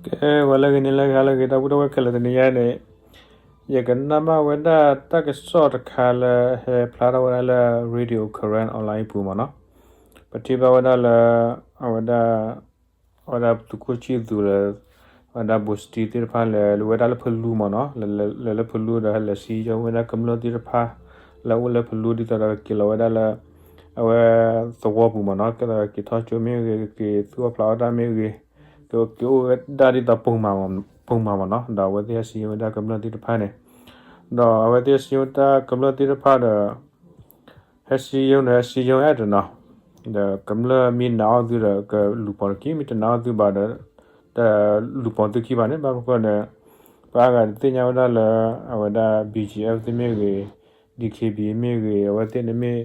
ကဲ ဝဲလၢဂ့ၤန့ၣ် လၢဂ့ၤ ဟါလၢဂ့ၤ ဒီပုၢ်ဝဲၢ်ခဲလၢာ် တနံၤညါန့ၣ် ယကနၣ်မၢ်ဝဲဒၣ်တၢ်ကစီၣ်တခါလၢ ဟဲဖျါထီၣ်ဝဲဒၣ်လၢ Radio Karen Online အပူၤမ့ၢ်နီၤ, ပထံၣ်ဘၣ်ဝဲဒၣ်လၢ အဝဲဒၣ် အဝဲဒၣ်သုးခိၣ်ဆံၣ်သူးလၢ အဝဲဒၣ်ဘိးစတံသ့ၣ်တဖၣ်လဲၤဝဲဒၣ်လၢဖလူမ့ၢ်နီၤ, လဲၤလၢဖလူဒီး ဟဲလဲၤစံယိဝဲဒၣ်ကမျၢၢ်သ့ၣ်တဖၣ် လၢအအိၣ်လၢဖလူ ဒ်သိးဒီးက့ၤလီၤဝဲဒၣ်လၢ အဝဲသဝီပူၤမ့ၢ်နီၤ, ကဲသိးက့ၤထီၣ်ကၠိမ့ၢ်ဂ့ၤ, က့ၤသူၣ်အီၣ်ဖျးအီၣ်တၢ်မ့ၢ်ဂ့ၤ, က့ၤအိၣ်ဝဲဒၣ်ဒ်သိး ပိာ်မၤမ့ၢ်နီၤ, ဒီးအဝဲသ့ၣ်ဟဲစံယိဝဲဒၣ်ကမျၢၢ်သ့ၣ်တဖၣ်န့ၣ်, ဒီးအဝဲသ့ၣ်ဟဲစံယိဝဲဒၣ်ကမျၢၢ်သ့ၣ်တဖၣ်ဒီး ဟဲစံယိန့ၣ် ဟဲစံယိအဲၣ်တနီၤ, ဒီးကမျၢၢ်မ့ၢ်နာ်အီၤသုဒီး ကလူၤပိာ်တက့ၢ်, မ့ၢ်တနာ်အီၤသုဘၣ်ဒီး တလူၤပိာ်သုခံဘၣ်န့ၣ်, ဘၣ်မနုၤဃိန့ၣ် ပှၤအါဂၤသ့ၣ်ညါဝဲဒၣ်လၢ အဝဲဒၣ် BGF သ့ၣ်မ့ၢ်ဂ့ၤ, DKBA မ့ၢ်ဂ့ၤ, အဝဲသ့ၣ်န့ၣ်မ့ၢ်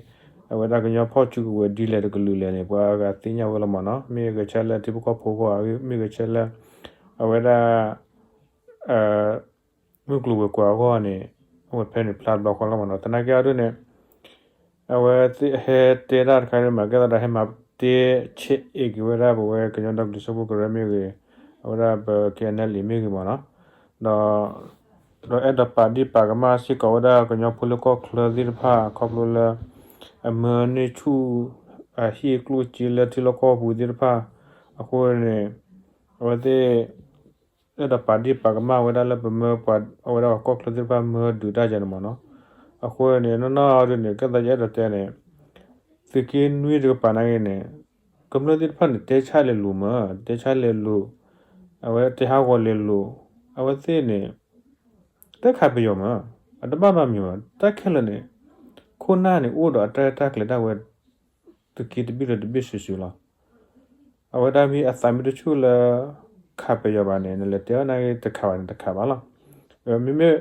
အဝဲဒၣ်ကညီဖီၣ်စုကဝဲၤဒ်လဲၣ်တကလုာ်လဲၣ်န့ၣ် ပှၤအါဂၤသ့ၣ်ညါဝဲလီၤမ့ၢ်နီၤ, မ့ၢ်ဂဲၤဆၢလၢထံဖိကီၢ်ဖိအဂီၢ်, မ့ၢ်ဂဲၤဆၢလၢ အဝဲဒၣ် မုၢ်ကျိၤဝဲၤကွာ်အဂီၢ်န့ၣ် အဝဲဖဲန့ၣ်ဖျါတဘျီဃီလီၤမ့ၢ်နီၤ, သနာ်က့အဒိန့ၣ် အဝဲသ့ၣ်ဟဲတဲတၢ်တခါန့ၣ် မ့ၢ်ကဲသးဒီး ဟဲမၤတဲဆဲးအ့ၣ်က့ၤဝဲဒၣ်ပဝဲကညီဒီကလုာ်စၢဖှိၣ်ကရၢမ့ၢ်ဂ့ၤ, အဝဲဒၣ်ပ KNLA မ့ၢ်ဂ့ၤမ့ၢ်နီၤ, ဒီး ဒီးအဲၣ်ဒိးပာ်ဒ့ၣ်ပာ်ကမၣ်စ့ၢ်ကီးဝဲဒၣ်ကညီဖိလၢကီၢ်ချၢသ့ၣ်တဖၣ် ခီဖျိလၢ အမၢန့ၢ်ဆူၣ် အဟံၣ်အကျိၣ်စ့လၢထံလီၢ်ကီၢ်ပူၤသ့ၣ်တဖၣ် အဃိန့ၣ် အဝဲသ့ၣ် အဲၣ်ဒိးပာ်ဒ့ၣ်ပာ်ကမၣ်ဝဲဒၣ်လၢပမၢပှၤ အဝဲဒၣ်ပှၤကီၢ်ချၢသ့ၣ်တဖၣ်မၢဒုးတၢ်ယဲန့ၣ်မ့ၢ်နီၤ, အဃိန့ၣ် နီၢ်နီၢ်အဒိန့ၣ် ကဲသးယအဲၣ်ဒိးတဲန့ၣ် သုးက့နွံတကပၤနာ်က့န့ၣ် ကမျၢၢ်သ့ၣ်တဖၣ်န့ၣ် တဲဆါလဲၤလိာ်မး, တဲဆါလဲၤလိာ်, အဝဲတဲဟးဂီၤလဲၤလိာ်, အဝဲသ့ၣ်န့ၣ် တခးပယီၤမး, အတဘၣ်နီတမံၤမး, တၢ်ခဲလၢာ်န့ၣ် ခိၣ်နၢ်န့ၣ် အိၣ်ဒီးအတၢ်ရဲၣ်တၢ်ကျဲၤဒၣ်ဝဲ သုးက့တဘ့ၣ်ဒီးတဘ့ၣ်စုာ်စုာ်လီၤ. အဝဲဒၣ်မ့ၢ်အသးမ့ၢ်တဆူၣ်လၢ ခးပယီၤဘၣ်န့ၣ် နလဲၤတဲအီၤနာ်က့ တခးဘၣ်န့ၣ် တခးဘၣ်လီၤ. မ့မ့ၢ်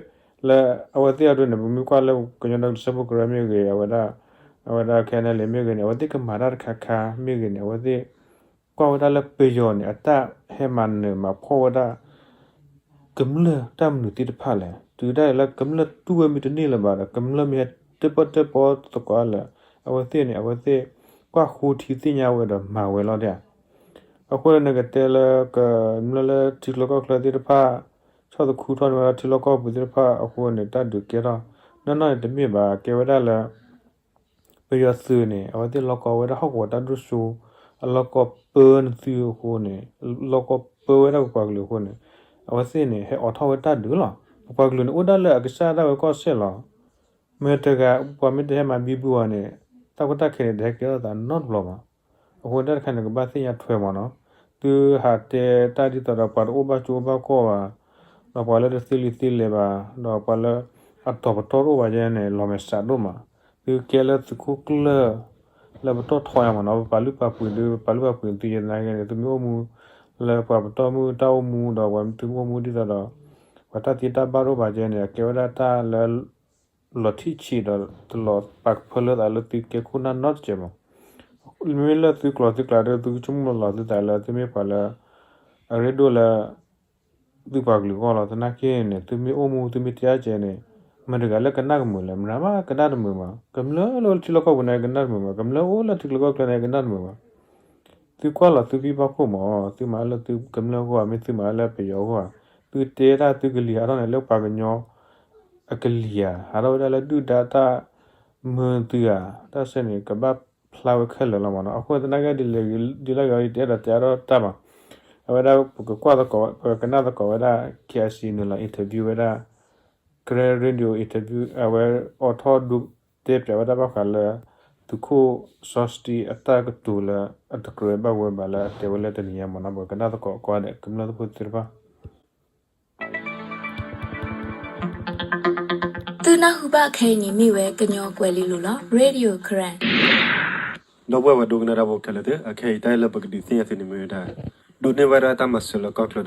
လၢအဝဲသ့ၣ်အဒိန့ၣ် ပမ့ၢ်ကွၢ်လၢကညီဒီကလုာ်စၢဖှိၣ်ကရၢမ့ၢ်ဂ့ၤ, အဝဲဒၣ် အဝဲဒၣ် KNLA မ့ၢ်ဂ့ၤန့ၣ် အဝဲသ့ၣ်ကမၤတၢ်တခါခါမ့ၢ်ဂ့ၤန့ၣ် အဝဲသ့ၣ် ကွၢ်ဝဲဒၣ်လၢပယီၤန့ၣ် အတၢ်ဟဲမၤနၢၤမၤဖှီၣ်ဝဲဒၣ် ကမျၢၢ်တၢ်မနုၤသ့ၣ်တဖၣ်လဲၣ်. တုၤဒၣ်လဲာ်လၢကမျၢၢ်တူၢ်ဝဲမ့ၢ်တန့ၢ်လၢၤဘၣ်ဒီး ကမျၢၢ်မ့ၢ်ဟဲတၢၣ်ပီၣ်တၢၣ်ပီသကိးလဲၣ်, အဝဲသ့ၣ်န့ၣ် အဝဲသ့ၣ် ကွၢ်ဃိထံသ့ၣ်ညါဝဲဒီးမၤဝဲလီၤဒၣ်. အဃိန့ၣ် နကတဲလၢကမျၢၢ်လၢထံချၢကီၢ်ချၢသ့ၣ်တဖၣ် ဆီၣ်သခူထီၣ်န့ၢ်ဝဲဒၣ်ထံလီၢ်ကီၢ်ပူၤသ့ၣ်တဖၣ်အဃိန့ၣ် တၢ်ဒုးကဲထီၣ် နီၢ်နီၢ်န့ၣ်တမ့ၢ်ဘၣ်, ကဲဝဲဒၣ်လၢ ပယီၤသုးန့ၣ် အဝဲသ့ၣ်လီၢ်ကီဝဲဒၣ်ဟီၣ်ကဝီၤတၢ်ဒိၣ်စိ, အလီၢ်ကီပၢနသုအဃိန့ၣ်, လီၢ်ကီပၢဝဲဒၣ်ပပှၤကလုာ်အဃိန့ၣ်, အဝဲသ့ၣ်န့ၣ် ဟဲအိးထီၣ်ဝဲတၢ်ဒုးလီၤ. ပပှၤကလုာ်န့ၣ် အိၣ်ဒၣ်လၢအကစၢ်ဒၣ်ဝဲကီၢ်စဲၣ်လီၤ. မ့ၢ်တဂၤ ပှၤမ့ၢ်တဟဲမၤဘံဘူအီၤန့ၣ် တၢ်ကီတၢ်ခဲန့ၣ် တဟဲကဲထီၣ်သးနီတဘျီဘၣ်. အဃိန့ၣ် တၢ်တခါန့ၣ် ကဘၣ်သ့ၣ်ညါထွဲမ့ၢ်နီၤ. သုဟးတဲတၢ်ဒ်သိးဒီးပှၤတအိၣ်ဘၣ်ကၠိဘၣ်ကီၢ်ဘၣ်, ဒီးပှၤလၢတသ့လံာ်သ့လဲၢ်ဘၣ်, ဒီးပှၤလၢအတီၤပတီၢ်တအိၣ်ဘၣ်ယဲန့ၣ် လီၤမဲာ်ဆှးဒိၣ်မး. သုကဲလၢသုးခိၣ်ကျၢၢ် လၢပတီၢ်ထီယါမ့ၢ်နီၤ, ပပာ်လုၢ်ပာ်ပှ့ၤဒုး ပပာ်လုၢ်ပာ်ပှ့ၤသုယဲနာ်က့န့ၣ် သုမ့ၢ်အိၣ်မူလၢပှၤပတီၢ်မုၢ်တၢ်အိၣ်မူဒီး ပှၤသုမ့ၢ်အိၣ်မူဒ်သိးဒီး ပှၤတၢ်သ့တၢ်ဘၣ်တအိၣ်ဘၣ်ယဲန့ၣ် အကဲဝဲဒၣ်တၢ်လၢ လီၤထံၣ်ဆံးဒီးတလီၤပာ်ကဖၢလၢသးလၢသုကဲခိၣ်နၢ်နီတစဲးမး. မ့မ့ၢ်လၢသုကျိာ်သုကျဲဒီး သုကဆိကမိၣ်လီၤလီၤသုသးလၢ သုမ့ၢ်ပှၤလၢ အရ့ဒိၣ်လၢ သုပှၤကလုာ်အဂီၢ်လီၤ. သနာ်က့န့ၣ် သုမ့ၢ်အိၣ်မူ သုမ့ၢ်တဲအါကဲန့ၣ် မတၤတဂၤလၢကနၣ်ကမုာ်လဲၣ်, မတၤမးကနၣ်တမုာ်မး. ကမျၢၢ်လၢထံလီၢ်ကီၢ်ပူၤန့ၣ် ကနၣ်တမုာ်မး, ကမျၢၢ်အိၣ်လၢထံလီၢ်ကီၢ်ချၢန့ၣ် ကနၣ်တမုာ်မး. သုကွၢ်လီၤသုဖံဘၣ်ခိၣ်မး, သုမၤလၢသုကမျၢၢ်အဂီၢ်ဧါ, မ့ၢ်သုမၤလၢပယီၤအဂီၢ်ဧါ. သုတဲတၢ်သုကလံၤဟးထီၣ်န့ၣ် လၢပှၤကညီ အကလံၤဧါ, ဟးထီၣ်ဝဲဒၣ်လၢဒုၣ်ဒါတၢ်မၢသုဧါ, တၢ်စဲန့ၣ် ကဘၣ်ဖျါဝဲခဲလၢာ်လီၤမးနီၤ. အဃိသနာ်က့ ဒ်လဲၣ်ဂ့ၤဒ်လဲၣ်ဂ့ၤ ယတအဲၣ်ဒိးတဲအါထီၣ်တၢ်ဘၣ်. အဝဲဒၣ်ပကကွၢ်သကိး ပကနၣ်သကိးဝဲဒၣ် KIC န့ၣ်လီၤ interview ဝဲဒၣ် Karen Radio interview အဝဲအိးထီၣ်ဒုးတဲပၠးဝဲဒၣ်ဘၣ်ဃးလၢ သုးခိၣ်စီၤစတံအတၢ်ကတိၤလၢအတကြၢးဘၣ်ဝဲဘၣ်လၢအတဲဝဲလၢတနံၤညါမးနီၤ. ပကနၣ်သကိးကိးဂၤဒဲး ကမျၢၢ်သ့ၣ်တဖၣ် သုနၢ်ဟူဘၣ်ခဲအံၤန့ၣ် မ့ၢ်ဝဲကညီကွဲၤလ့လိၤလီၤ. Radio Karen ဒီပုၢ်ဝဲၢ်ပှၤဒိကနၣ်တၢ်ဖိခဲလၢာ်သ့ၣ်, အခဲအံၤတၢ်လၢပကဒုးသ့ၣ်ညါသုန့ၣ်မ့ၢ်ဝဲဒၣ် ဒိးန့ၢ်ဝဲဒၣ်တၢ်မၤစၢၤလၢကီၢ်ချၢဒီး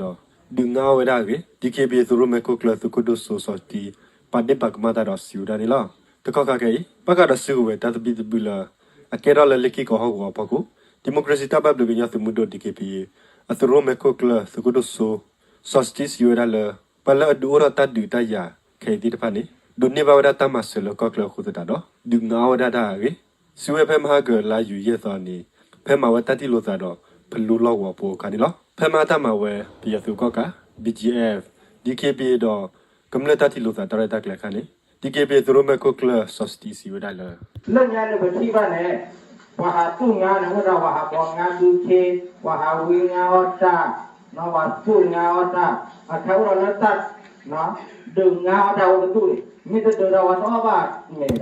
ဒုးနါအီၣ်ဝဲဒၣ်အဂ့ၢ် DKBA သုးရိၣ်မဲခိၣ်ကျၢၢ် သုးခိၣ်ဒိၣ်စိစီၤစတံ ပာ်ဒ့ၣ်ပာ်ကမၣ်တၢ်ဒီးစံးဝဲဒၣ်န့ၣ်လီၤ. တကီၢ်ခါခဲအံၤ ဘၣ်ဃးဒီးစုကဝဲၤတၢ်သဘံၣ်သဘုၣ်လၢ အကဲထီၣ်လၢလ့ၢ်က့ၢ်ကီးဟီၣ်ကဝီၤအဖီခိၣ် ဒံၣ်မိၣ်ကရ့စံၣ်တၢ်ဘၣ်ဘျုးကညီသုးမုၢ်ဒိၣ် DKBA အသုးရိၣ်မဲခိၣ်ကျၢၢ် သုးခိၣ်ဒိၣ်စိ စီၤစတံစံးဝဲဒၣ်လၢ ပှၤလၢအဒုးအိၣ်ထီၣ်တၢ်ဒုးတၢ်ယၤခဲအံၤသ့ၣ်တဖၣ်န့ၣ် ဒိးန့ၢ်ဘၣ်ဝဲဒၣ်တၢ်မၤစၢၤလၢကီၢ်ချၢအဃိသတးဒီး ဒုးနါအီၣ်ဝဲဒၣ်တၢ်အဂ့ၢ် စံးဝဲဖဲမဟါကၢၤလါယူၤယဲၢ်သီန့ၣ် ဖဲမၤဝဲတၢ်တံၢ်လိာ်သးဒီး ဖလူလီၢ်ကဝီၤဖိအခါန့ၣ်လီၤ. ဖဲမၤတၢ်မၤဝဲ ပယီၤသုးကီၣ်ကး BGF, DKBA ဒီး ကမျၢၢ်တၢ်ထံၣ်လိာ်သးတၢ်ရဲၣ်တၢ်ကျဲၤအခါန့ၣ် DKBA သုးရိၣ်မဲာ်ခိၣ်ကျၢၢ် စီၤစတံး စံးဝဲဒၣ်လၢ လၢညါန့ၣ်ပထံၣ်ဘၣ်န့ၣ် ပှၤဟးတူၢ်ငါန့ၣ် အိၣ်ဒီးပှၤဟးဘီငါသုခ့, ပှၤဟးဝံငါအီၣ်တၢ်, ပှၤသူၣ်ငါအီၣ်တၢ်, အခဲအိၣ်ဒီးလၢတၢ် ဒုးငါအီၣ်တၢ်အိၣ်တဒူၣ်န့ၣ် မ့ၢ်တဒုးဒီးပှၤတအီၣ်ဘၣ်န့ၣ်ဒီး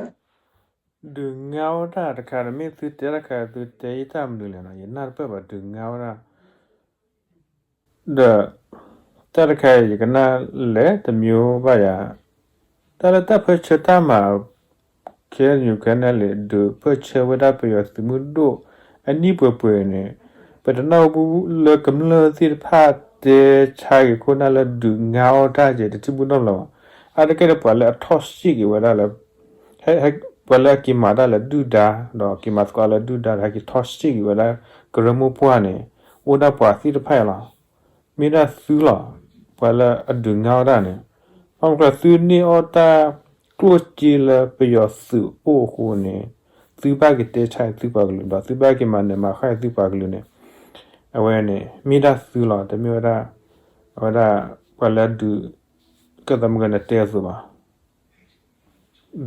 ဒုးငါအီၣ်တၢ်တခါန့ၣ် မ့ၢ်သုတဲတၢ်တခါ သုတဲယတၢ်မနုၤလဲၣ်နီၤ, ယနၢ်တပၢၢ်ဘၣ် ဒုးငါအီၣ်တၢ် ဒီး တၢ်တခါအံၤ ယကနၣ်လဲၤတမံၤဘၣ်ယၤ, တၢ်လၢတၢ်ပၢၢ်ဆၢတၢ်မၤ ခဲအံၤ ခဲအံၤန့ၣ် ဒုးပၢၢ်ဆၢဝဲဒၣ်ပယီၤသုးမုၢ်ဒိၣ်အနံၣ်ပှဲၤပှဲၤန့ၣ်, ပတနၢ်ဟူလၢကမျၢၢ်သ့ၣ်တဖၣ်တဲဆါက့ၤခိၣ်နၢ်လၢဒုးငါအီၣ်တၢ်ကဲ တထံၣ်ဘူၣ်နီတဘျီဘၣ်. အါတက့ၢ်ဒီးပှၤလၢအထီၣ်စံၣ်က့ၤဝဲဒၣ်လၢ ဟဲ ပှၤလၢအက့ၤမၤတၢ်လၢဒုၣ်ဒါ ဒီးက့ၤမၤသကိးလၢဒုၣ်ဒါဒီး ဟဲက့ၤထီၣ်စံၣ်က့ၤဝဲဒၣ် ကရၢမိၢ်ပှၢ်န့ၣ် အိၣ်ဒၣ်ပှၤသ့ၣ်တဖၣ်အံၤလီၤ. မ့ၢ်ဒၣ်သုလီၤ. ပှၤလၢအဒုးငါအီၣ်တၢ်န့ၣ် ဘၣ်မနုၤလဲၣ် သုန့ၢ်အီၣ်တၢ်ကျိၣ်စ့လၢပယီၤသုးအိၣ်အဃိန့ၣ် သုဘၣ်က့ၤတဲဆါအံၤသုပှၤကလုာ် ဒီးသုဘၣ်က့ၤမၤနၢၤမၤဃၣ်အံၤသုပှၤကလုာ်န့ၣ် အဝဲန့ၣ် မ့ၢ်ဒၣ်သုလီၤ. တမ့ၢ်ဝဲဒၣ် အဝဲဒၣ် ပှၤလၢအဒုး ကဲသးမုၢ်ကနတဲအသိးဘၣ်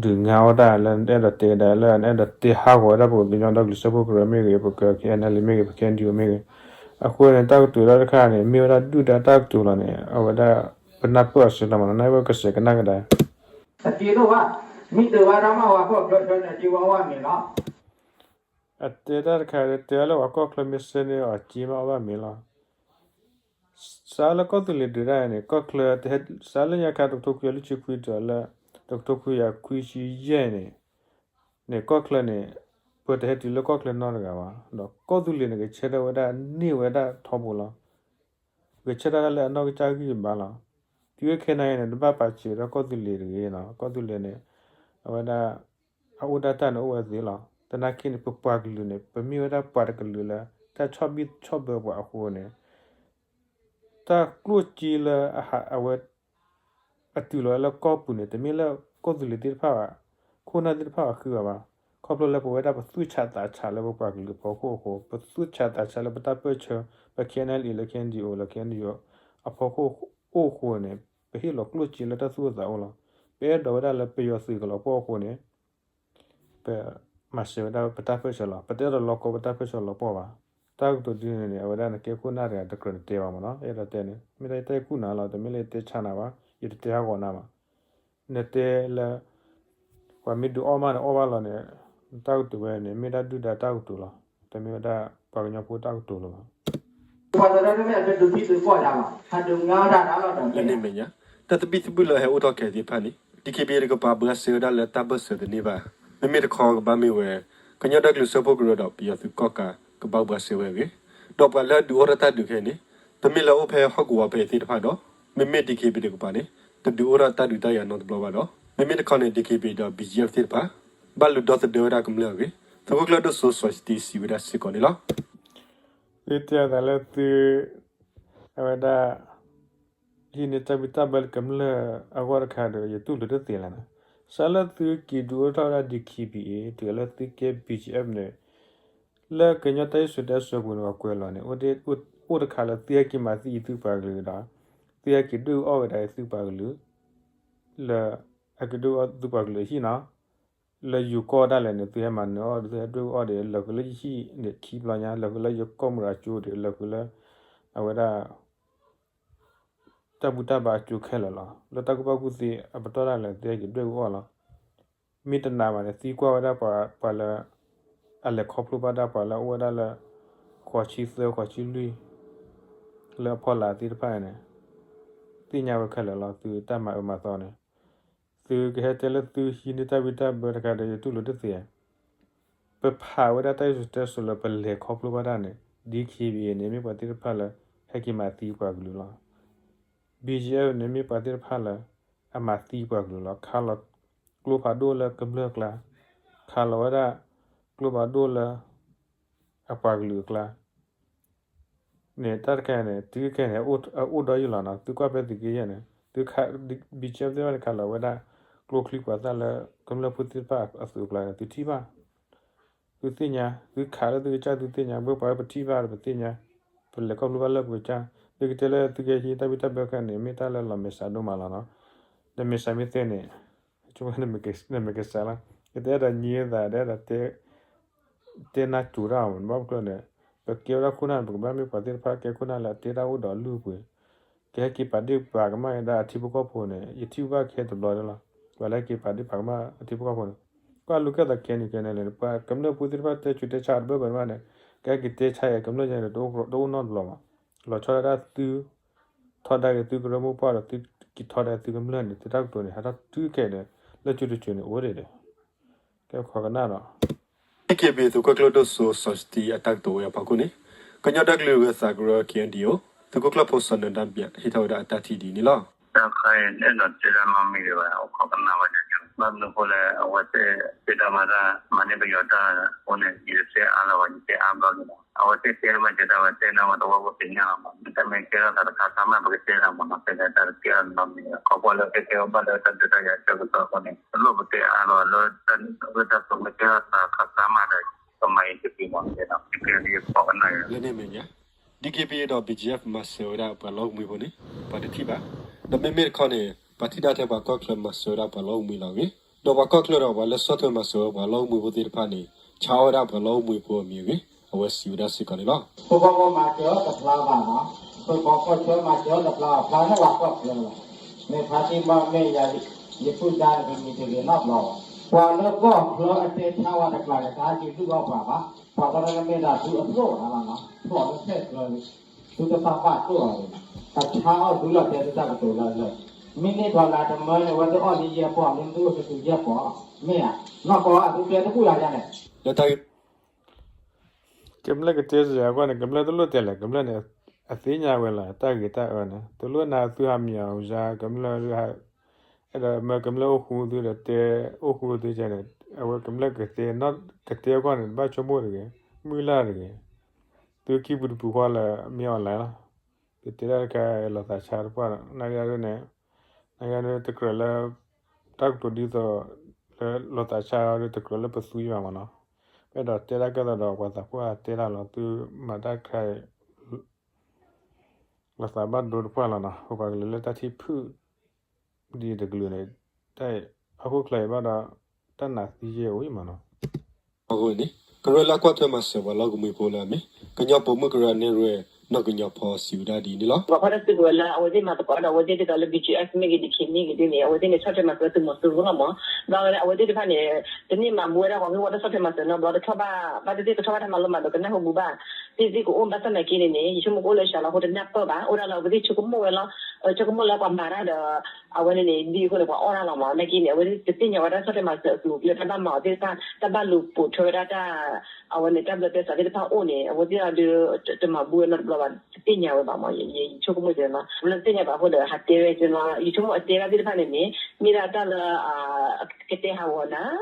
ဒုးငါအီၣ်တၢ်လၢအဲၣ်ဒိးတဲဒၣ်လၢအဲၣ်ဒိးတဲဟးဂီၤဝဲဒၣ်ပကညီဒီကလုာ်စၢဖှိၣ်ကရၢမ့ၢ်ဂ့ၤ, ပက ခဲအံၤန့ၣ်လံမ့ၢ်ဂ့ၤ, ပ ခဲအံၤန့ၣ်လံမ့ၢ်ဂ့ၤ, အဃိန့ၣ် တၢ်ကတိၤဒၣ်တခါန့ၣ် မ့ၢ်ဝဲဒၣ်ဒုၣ်ဒါတၢ်ကတိၤလီၤန့ၣ် အဝဲဒၣ် ပနၢ်ပၢၢ်အီၤစ့ၢ်ကီးမးနီၤ, နၢ်ပၢၢ်ကစဲးကနၣ်ကဒါ အတ့ဒိၣ်ဘၣ်, မ့ၢ်တဘၣ်ဒီးမ့ၢ်ဝဲကီၢ်ချၢန့ၣ် တ့ဝဲအီၣ်ဘၣ်မ့ၤလီၤ. အတဲတၢ်တခါ တဲလၢပှၤကီၢ်ချၢမ့ၢ်ဆှၢန့ၢ်အီၤစ့မ့ၢ်အီၣ်ဘၣ်မ့ၤလီၤ. စးလၢကီၢ်သူလ့ၤဒုးတၢ်န့ၣ် ကီၢ်ချၢ စးလၢညါခါ တကထိခွံကယၤလွံၢ်ဆံခွံတုၤလၢ တကထိခွံကယၤခွံဆံယဲၢ်န့ၣ် န့ၣ်ကီၢ်ချၢန့ၣ် ပတဟဲတုၤလၢကီၢ်ချၢနီတဂၤဘၣ်, ဒီးကီၢ်သူလ့ၤန့ၣ်ဂဲၤဆၢထၢၣ်ဝဲဒၣ်န့ၢ်ဝဲဒၣ်ထီဘိလီၤ. ဂဲၤဆၢထၢၣ်ဒၣ်လၢအနီၢ်ကစၢ်ဂံၢ်ဘါလီၤ. တုၤခဲခဲနံၤအံၤန့ၣ် တဘၣ်ပာ်စၢၤဒီးကီၢ်သူလ့ၤတဂ့ၤနီၤ, ကီၢ်သူလ့ၤန့ၣ် အဝဲဒၣ် အအိၣ်ဒၣ်တၢ်န့ၣ်အိၣ်ဝဲသ့လီၤ. သနာ်က့န့ၣ် ပပှၤကလုာ်န့ၣ် ပမ့ၢ်ဝဲဒၣ်ပှၤတကလုာ်လၢ တၢ်ဆီၣ်ဘံၣ်ဆီၣ်ဘၢပှၤအဃိန့ၣ် တၢ်ကျိၣ်စ့လၢအဝဲ အတုၤလီၤဝဲလၢကီၢ်ပူၤန့ၣ် တမ့ၢ်လၢကီၢ်သူလ့ၤသ့ၣ်တဖၣ်ဘၣ်, ခိၣ်နၢ်သ့ၣ်တဖၣ်ဘၣ်ဃုဂၤဘၣ်. ခီဖျိလၢပဝဲဒၣ်ပသူၣ်ဆးသးဆးလၢပပှၤကလုာ်အဖီခိၣ်အဃိ, ပသူၣ်ဆးသးဆးလၢပတၢ်ပၢၢ်ဆၢ ပ ခဲအံၤန့ၣ်လံ လၢ ခဲအံၤန့ၣ်လံ အဖီခိၣ်အိၣ်အဃိန့ၣ် ပဟ့ၣ်လီၤကျိၣ်စ့လၢတၢ်သူၣ်အိၣ်သးအိၣ်လီၤ. ပအဲၣ်ဒိးဝဲဒၣ်လၢပယီၤသုးကလီၤပှီၢ်အဃိန့ၣ် ပမၤစၢၤဝဲဒၣ်ပတၢ်ပၢၢ်ဆၢလီၤ. ပတအဲၣ်ဒိးလီၤကီပတၢ်ပၢၢ်ဆၢလီၤပှီၢ်ဘၣ်. တၢ်ကတိၤဒ်န့ၣ်န့ၣ် အဝဲဒၣ်နကဲခိၣ်နၢ်တဂၤတကြၢးနတဲဘၣ်မးနီၤ, အဲၣ်ဒိးတဲန့ၣ် မ့ၢ်တၢ်ယတဲကူၣ်နၤလီၤ, တမ့ၢ်လၢယတဲဆါနၤဘၣ်, ယတတဲဟးဂီၤနၤဘၣ်. နတဲလၢ ပှၤမ့ၢ်ဒုးအီၣ်မးန့ၣ်အီၣ်ဘၣ်လီၤန့ၣ်, တၢ်ကတိၤဝဲန့ၣ် မ့ၢ်ဒၣ်ဒုၣ်ဒါတၢ်ကတိၤလီၤ, တမ့ၢ်ဝဲဒၣ်ပှၤကညီဖိတၢ်ကတိၤလီၤဘၣ်. လၢန့ၣ်မဲာ်ညါ တၢ်သဘံၣ်သဘုၣ်လၢဟဲအိၣ်ထီၣ်ခဲအံၤသ့ၣ်တဖၣ်န့ၣ် DKBA တကပၤဘှါစဲဝဲဒၣ်လၢတၢ်ဘၢၣ်စၢၤတန့ၢ်ဘၣ်. မ့မ့ၢ်တခီကဘၣ်မ့ၢ်ဝဲ ကညီဒီကလုာ်စၢဖှိၣ်ကရၢဒီးပယီၤသုးကီၣ်ကး ကဘၣ်ဘှါစဲဝဲအဂ့ၢ်, ဒီးပှၤလၢအဒုးအိၣ်ထီၣ်တၢ်ဒုးခဲအံၤန့ၣ် တမ့ၢ်လၢအိၣ်ဖဲဟီၣ်ကဝီၤဖဲအံၤသ့ၣ်တဖၣ်ဒီး မ့မ့ၢ် DKBA တကပၤန့ၣ် တဒုးအိၣ်ထီၣ်တၢ်ဒုးတၢ်ယၤနီတဘျီဘၣ်ဒီး မ့မ့ၢ်တခီန့ၣ် DKBA ဒီး BGF သ့ၣ်တဖၣ် ဘၣ်လူၤဒီသဒၢဝဲဒၣ်ကမျၢၢ်အဂ့ၢ် သုးခိၣ်ကျၢၢ်ဒိၣ်စိစီၤစတံး စံးဝဲဒၣ်စ့ၢ်ကီးန့ၣ်လီၤ. သုတဲအသးလၢသု အဝဲဒၣ် ဟံးန့ၢ်တၢ်ဘံၣ်တၢ်ဘၢလၢကမျၢၢ်အဂီၢ်တခါဒီး ယတူၢ်လိာ်တသ့လၢၤနီၤ. စးလၢသုက့ၤဒုးအိၣ်ထီၣ်ဝဲဒၣ် DKBA တုၤလၢသုကဲ BGF န့ၣ် လၢကညီတၢ်စံၣ်စိၤတဲစိၤပူၤန့ၣ် ပှၤကွဲးလီၤန့ၣ် အိၣ်တခါလၢသုဟဲက့ၤမၤသံအံၤသုပှၤကလုာ်ဒီး သုဟဲက့ၤဒုးအီၣ်ဝဲဒၣ်အံၤသုပှၤကလုာ် လၢ ဟဲက့ၤဒုးအီၣ်သုပှၤကလုာ်အဟံၣ်နီၤ. လၢယိၤကီၢ်ဒၣ်လဲာ်န့ၣ် သုဟဲမၤနၢၤအီၣ်ဒီး သုဟဲဒုးအီၣ်ဒီး လၢာ်ဃုာ်လၢယဟံၣ်န့ၣ်ခံဘျီညါ, လၢာ်ဃုာ်လၢယကီၢ်မုၢ်အကၠိဒီး လၢာ်ဃုာ်လၢ အဝဲဒၣ် တၢ်ဘူၣ်တၢ်ဘါအကၠိခဲလၢာ်လီၤ. လၢတၢ်ကူၣ်ဘၣ်ကူၣ်သ့အပတီၢ်ဒၣ်လဲာ် သုဟဲက့ၤဒုးအီၣ်လီၤ. မ့ၢ်တနာ်ဘၣ်န့ၣ် သံကွၢ်ဝဲဒၣ်ပှၤ ပှၤလၢ အလဲၤခီဖျိဘၣ်ဒၣ်ပှၤလၢအအိၣ်ဝဲဒၣ်လၢ ဃိးဆံသၢ ဃိးဆံလွံၢ် လၢအဖီလာ်သ့ၣ်တဖၣ်န့ၣ် သ့ၣ်ညါဝဲခဲလၢာ်လီၤ. သုတၢ်မၤအၢမၤသီန့ၣ် သုကဟဲတဲလၢသုဟံးန့ၢ်တၢ်ဘံၣ်တၢ်ဘၢတခါဒီး ယတူၢ်လိာ်တသ့. ပဖးဝဲဒၣ်တၢ်စံၣ်စိၤတဲစိၤလၢပလဲၤခီဖျိဘၣ်တၢ်န့ၣ် DKBA န့ၣ် မ့ၢ်ပှၤသ့ၣ်တဖၣ်လၢ ဟဲက့ၤမၤသံပှၤကလုာ်လီၤ. BGF န့ၣ် မ့ၢ်ပှၤသ့ၣ်တဖၣ်လၢ အမၤသံပှၤကလုာ်လီၤ. ခးလီၤကျိဖးဒိၣ်လၢကမျၢၢ်အကျါ, ခးလီၤဝဲဒၣ် ကျိဖးဒိၣ်လၢ အပှၤကလုာ်အကျါ န့ၣ် တၢ်တခါန့ၣ် တုၤခဲအံၤန့ၣ် အအိၣ်ဒီးယံာ်လီၤနီၤ. သုကွၢ်ဖဲသုးက့ယဲၢ်န့ၣ် သုခး BGF သ့ၣ်တဖၣ်န့ၣ် ခးလီၤဝဲဒၣ် ကျိချံမျိာ်သၣ်လၢကမျၢၢ်ဖိသ့ၣ်တဖၣ်အသုးအကျါန့ၣ် သုထံၣ်ဘၣ်. သုသ့ၣ်ညါ, သုခးလၢသုကစၢ်သုသ့ၣ်ညါ, ပဝဲပှၤပထံၣ်ဘၣ်ဒီးပသ့ၣ်ညါ. ပလဲၤခီဖျိဘၣ်လၢပကစၢ်, သုကတဲလၢသုကဟံးတၢ်ဘံၣ်တၢ်ဘၢခဲန့ၣ် မ့ၢ်တၢ်လၢလီၤမဲာ်ဆှးဒိၣ်မးလီၤနီၤ. နမဲာ်ဆှးမ့ၢ်သ့န့ၣ် နမဲာ်ကစှၤလီၤ, ယတအဲၣ်ဒိးညံသး တအဲၣ်ဒိးတဲ တဲနၢ်စူၤတၢ်မး ဘၣ်မနုၤအဃိန့ၣ် ပကဲဝဲဒၣ်ခိၣ်နၢ်န့ၣ် ပကဘၣ်မ့ၢ်ပှၤသ့ၣ်တဖၣ်ကဲခိၣ်နၢ်လၢအတဲတၢ်အိၣ်ဒီးလုၢ်အပှ့ၤ, ကဟဲက့ၤပာ်ဒ့ၣ်ပာ်ကမၣ်ဝဲဒၣ်အထံဖိကီၢ်ဖိန့ၣ် ယထံၣ်ဘၣ်ခဲတဘျီလီၤ. ပှၤလၢက့ၤပာ်ဒ့ၣ်ပာ်ကမၣ်အထံဖိကီၢ်ဖိန့ၣ် ကွၢ်လိာ်ကဲသးခဲနံၤခဲနံၤလဲၣ် ပှၤကမျၢၢ်ဖိသ့ၣ်တဖၣ်တဲဆူးတဲဆါအီၤတဘၢၣ်ဘၢၣ်တဖၣ်န့ၣ် ကဟဲက့ၤတဲဆါအံၤ ကမျၢၢ်ညါန့ၣ် တအိၣ်နီတဘျီဘၣ်. လီၤဆီဒၣ်တၢ်သု ထီဒါက့ၤသုကရၢမိၢ်ပှၢ်ဒီး သုက့ၤထီဒါသုကမျၢၢ်န့ၣ် သုတၢ်ကတိၤန့ၣ် ဟးထီၣ်တုၤခဲဒီး လၢကၠိတကၠိန့ၣ် အိၣ်ဒံးဒီး ကဲခီကနၣ်ဒီး DKBA သုးခိၣ်ကျၢၢ်ဒိၣ်စိစီၤစတံအတၢ်ကတိၤဝဲအဖီခိၣ်န့ၣ် ကညီဒီကလုာ်ဂၢၤသးကရၢ KNDO သုးခိၣ်ကျၢၢ်ဖိစီၤနၢၤဒါဘၠး ဟ့ၣ်ထီၣ်ဝဲဒၣ်အတၢ်ထံၣ်ဒ်န့ၣ်လီၤ. တၢ်ခါအံၤ အဲၣ်ဒိးတဲဒၣ်နီတမံၤဒံးဘၣ် အိၣ်ခိးကနၣ်ဝဲဒၣ် ဘၣ်မနုၤအဃိလဲၣ် အဝဲသ့ၣ်တဲတၢ်မၤတၢ် မၤန့ၢ်ပယီၤတၢ်အဃိန့ၣ် ယတတဲအါလၢၤဘၣ် ယတဲအါဘျီက့ၤလီၤ. အဝဲသ့ၣ်တဲမ့ၢ်တဲတၢ်ဝဲတဲန့ၣ် အဝဲတဝီဖိသ့ၣ်ညါလီၤမး မ့တမ့ၢ်ကဲထီၣ်သးတခါခါမး ပကတဲတၢ်မးနီၤ တဲလၢတၢ်တကဲအီၤနီတမံၤ ခီဖျိလၢကဲကဲဘၣ်လၢတၢ်ဒုးတၢ်ယၤအဆၢကတီၢ်အဃိန့ၣ် တလိၣ်ပတဲအါလၢၤဘၣ်လၢတၢ်ဒုးတၢ်ယၤအဆၢကတီၢ်အဃိန့ၣ် တလိၣ်ပတဲအါလၢၤဘၣ် ကမၤအံၤတက့ၢ်မး ယတဲဒီး ယကဲဒ်ယခိးကနၣ်ယၤ လၢန့ၣ်အမဲာ်ညါ DKBA ဒီး BGF မၤစၢၤဝဲဒၣ်ပှၤလီၢ်ကမှံဖိန့ၣ် ပှၤတထံၣ်ဘၣ်. ဒီးမ့မ့ၢ်တခီန့ၣ် ပှၤထံၣ်ဒၣ်ထဲပှၤကီၢ်ချၢမၤစၢၤဝဲဒၣ်ပှၤလီၢ်ကမှံလီၤအဂ့ၢ်, ဒီးပှၤကီၢ်ချၢဒီးပှၤလၢဆီၣ်ထွဲမၤစၢၤဝဲပှၤလီၢ်ကမှံဖိသ့ၣ်တဖၣ်န့ၣ် ဆါအီၣ်ဝဲဒၣ်ပှၤလီၢ်ကမှံဖိအမံၤအဂ့ၢ် အဝဲစံးဝဲဒၣ်စ့ၢ်ကီးန့ၣ်လီၤ. ပကီၢ်ဖိမၤစၢၤတဖျါဘၣ်နီၤ, ပကီၢ်ကီၢ်ချၢမၤစၢၤတဖျါဘၣ် ဖျါန့ၢ်ပှၤကီၢ်ချၢလီၤ. မ့ၢ်ဖါတံၢ်ဘၣ်မ့ၢ်ယၤ ယပုၢ်ဒါန့ၣ် ပမံၤတဂ့ၤနီတဘျီဘၣ်. ပှၤလၢကီၢ်ချၢအတဲဆါဝဲတကျါန့ၣ် တဟဲက့ၤလုၢ်အီၣ်ပှၤဘၣ်. ပှၤကီၢ်ချၢမ့ၢ်ဒၣ်သုအသိၣ်အါလီၤနီၤ, ဖျိးလၢဖဲၣ်ချၢလံ သုတဘၣ်ဘၣ်တိၢ်အီၤန့ၣ်, အဆါအီၣ်သုလီၤတဲသုတၢ်ကတိၤလၢလၢ, မ့ၢ်န့ၢ်ထီၣ်လၢတမၢန့ၣ် အဝဲသ့ၣ်အီၣ်လံယဲၢ်ပီၢ် မ့ၢ်သုအိၣ်ကသူယဲၢ်ပီၢ်, မ့ၢ်ဧါ, နီၢ်ကီၢ်အသုတဲတဘူၣ်ယၤယၤန့ၣ် လၢတၢ် ကမျၢၢ်ကတဲစ့ၢ်ကီးန့ၣ် ကမျၢၢ်တလိၣ်တဲလဲၣ် ကမျၢၢ်န့ၣ် အသ့ၣ်ညါဝဲလီၤ တၢ်ဂ့ၤတၢ်အၢန့ၣ် တလိၣ်နၤသုဟးမံၤအီၤယၤ ကမျၢၢ် အဲၣ်ဒိးမၢကမျၢၢ်အိၣ်ဃူသုဒီးတဲ အိၣ်ဃူသုကဲန့ၣ် အဝဲကမျၢၢ်ကတဲ ကတဲအဂီၢ်န့ၣ် တဘၣ်ဆိကမိၣ်တဂ့ၤ မုၢ်လၢ်တဂ့ၤ သုခံပူၤတပူၤဃီလၢမ့ၢ်အီၤလဲၣ်လီၤ ကတဲဒၣ်တခါလီၤသးဆါတပှၢ်ဒီး နဂၤဒ်န့ၣ် နဂၤဒ်တကြၢးလၢ တၢ်ကတိၤဒ်သိး လၢလီၤသးဆါဒီးတကြၢးလၢပသူယဘၣ်မးနီၤ ပအဲၣ်ဒိးတဲဒၣ်ကဲသိးဒီးပှၤသးပှၢ်တဲဒၣ်လီၤ သုမၤတၢ်တခါအံၤ လီၤသးဘၣ်ဒိတပှၢ်လီၤနီၤ ပပှၤကလုာ်လၢတၢ်ထံၣ်ဖုၣ် ဒ်တကလုာ်န့ၣ် တၢ်အံၤ ဟီၣ်ခိၣ်ချၢအံၤဘၣ်ဒီး တၢ်နးသံယဲၢ်အိၣ်အံၤမးနီၤ အဃိန့ၣ် ကရၢလၢကွၢ်ထွဲမၤစၢၤပှၤလီၢ်ကမှံဖိလၢအမ့ၢ် ကညီပိာ်မုၣ်ကရၢအနဲၣ်ရွဲၣ် နီၢ်ကညီဖီစံးဝဲဒၣ်ဒ်အံၤန့ၣ်လီၤ. ပှၤဖီၣ်တၢ်စုကဝဲၤလၢအဝဲသ့ၣ်မၤသကိးဒီးအဝဲသ့ၣ်ဒ်သိးလၢ BGF မ့ၢ်ဂ့ၤ DKBA မ့ၢ်ဂ့ၤဒ်န့ၣ် အဝဲသ့ၣ်န့ၣ် ဆီၣ်ထွဲမၤစၢၤသုးမီၤစိရိၤလီၤမး, ဘၣ်ဝဲလၢအဝဲသ့ၣ်တဖၣ်န့ၣ် တန့ၢ်မၤဘူးဝဲဒၣ်ပှၤမ့ၢ်ဝဲတၢ်ဆီၣ်ထွဲမၤစၢၤနီတဘျီ တထီၣ်ဘၣ် ဘၣ်သ့ၣ်သ့ၣ်တထီၣ်ဘၣ်တၢ်မၤလိမၤဒိးကနၣ်ဟူဘူးဘၣ် သ့ၣ်သ့ၣ်ကအိၣ်ဘၣ်ဆၣ်နာ်က့န့ၣ်န့ၣ် ယဆိကမိၣ်ကအိၣ်လၢစှၤလီၤအဃိတနၢ်ပၢၢ်ဘၣ် အိၣ်ဒၣ်လၢအဝဲသ့ၣ်ဆိကမိၣ်ဝဲလီၤ ဆိကမိၣ်လၢပှၤမၤတၢ်ဒီး အဝဲန့ၣ်န့ၣ် ဒ်အဃိန့ၣ် ပှၤအီၣ်တၢ်လီၤမး နာ်က့န့ၣ် အဝဲသ့ၣ်တသ့ၣ်ညါဝဲဒၣ်ဆီၣ်ထွဲမၤစၢၤအသုးလၢတၢ်ဘၣ်မၤအီၤသ့ၣ်တဖၣ် တၢ်ဘၣ်လူၤပိာ်ထွဲဝဲဒၣ်တၢ် အဝဲန့ၣ်တၢ်ဘျၢသဲစးသ့ၣ်တဖၣ်အိၣ်န့ၣ် အဝဲသ့ၣ်အီၤဒုး တမၤဘူးဝဲနီတဘျီဘၣ် တသ့ၣ်ညါဝဲဘၣ်မး ယဆိကမိၣ်က့ၤမး လၢတသ့ၣ်ညါဘၣ်အဃိဒီး ဟးတဲဝဲက့ၤလီၤ ယဆိကမိၣ်အတဲဒၣ်သ့ၣ်တဖၣ်န့ၣ်န့ၣ် မ့ၢ်ဒၣ်တၢ်လၢ ကတဲဟးဂီၤနၤ